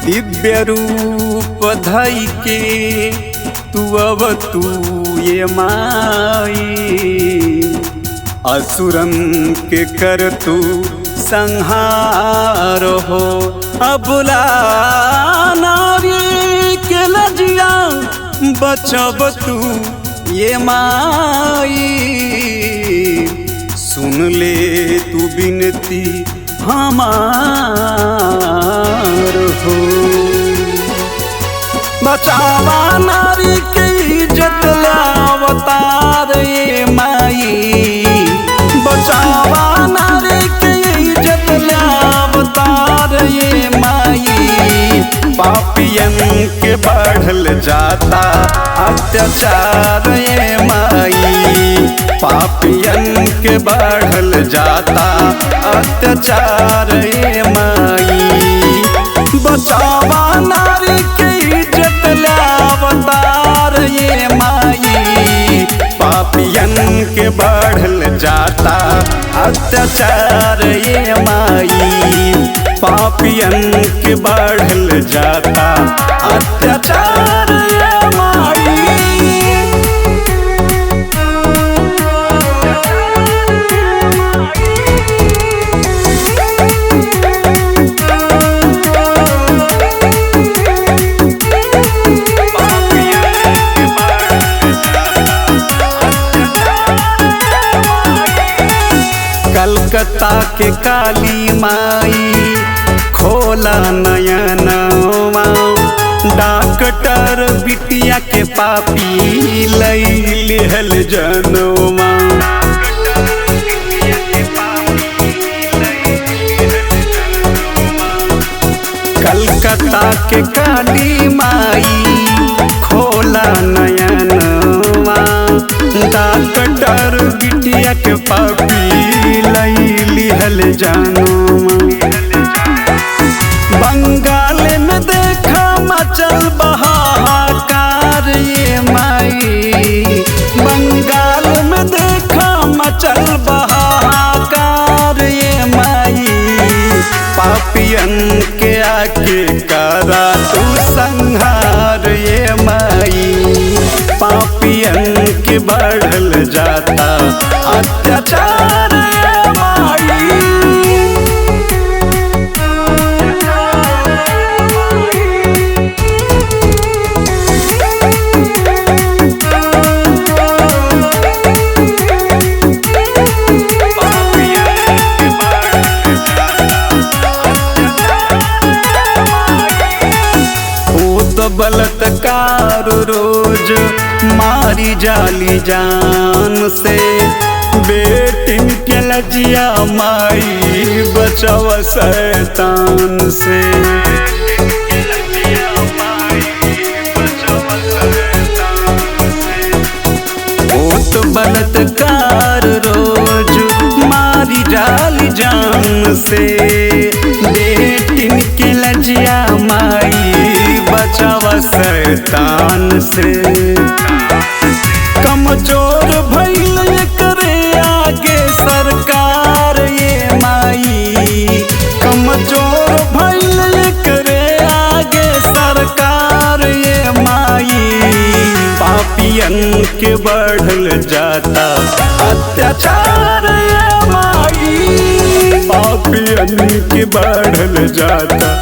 दिव्य रूप धई के तू अब तू ये माई, असुरन के कर तू संहार हो। अबुला नारी के लजिया बचब तू ये माई, सुन ले तू बिनती हमार हो। बचावा नारी के इज्जत अवतार ये माई, बचावा नारी के इज्जत अवतार ये माई। पापियन के बढ़ल जाता अत्याचार ये माई, पापियन के बढ़ल जाता अत्याचार ये माई। बचावा नारी के इज्जत अवतार ये माई, पापियन के बढ़ल जाता अत्याचार ये माई, पापियन के बढ़ल जाता अत्याचार ये माई। कलकत्ता के काली माई खोला नयनवा, डॉक्टर बिटिया के पापी लई लिहल जनवा। कलकत्ता के काली माई खोला नयनवा, डॉक्टर बिटिया के पापी लई लिहल जनवा। बंगाल में देखा मचल बहाकार ये माई, बंगाल में देखा मचल बहाकार ये माई। पापियन के आके करा तू संहार ये माई, पापियन के बढ़ल जाता अत्याचार ये माई। बलात्कार रोज मारी जाली जान से, बेटिन के लजिया माई बचाव शैतान से। भूत बलात्कार रोज मारी जाली जान से, बेटिन के लजिया माई बचाव शैतान से। कमजोर भइल करे आगे सरकार ये माई, कमजोर भइल करे आगे सरकार ये माई। पापियन के बढ़ल जाता अत्याचार ये माई, पापियन के बढ़ल जाता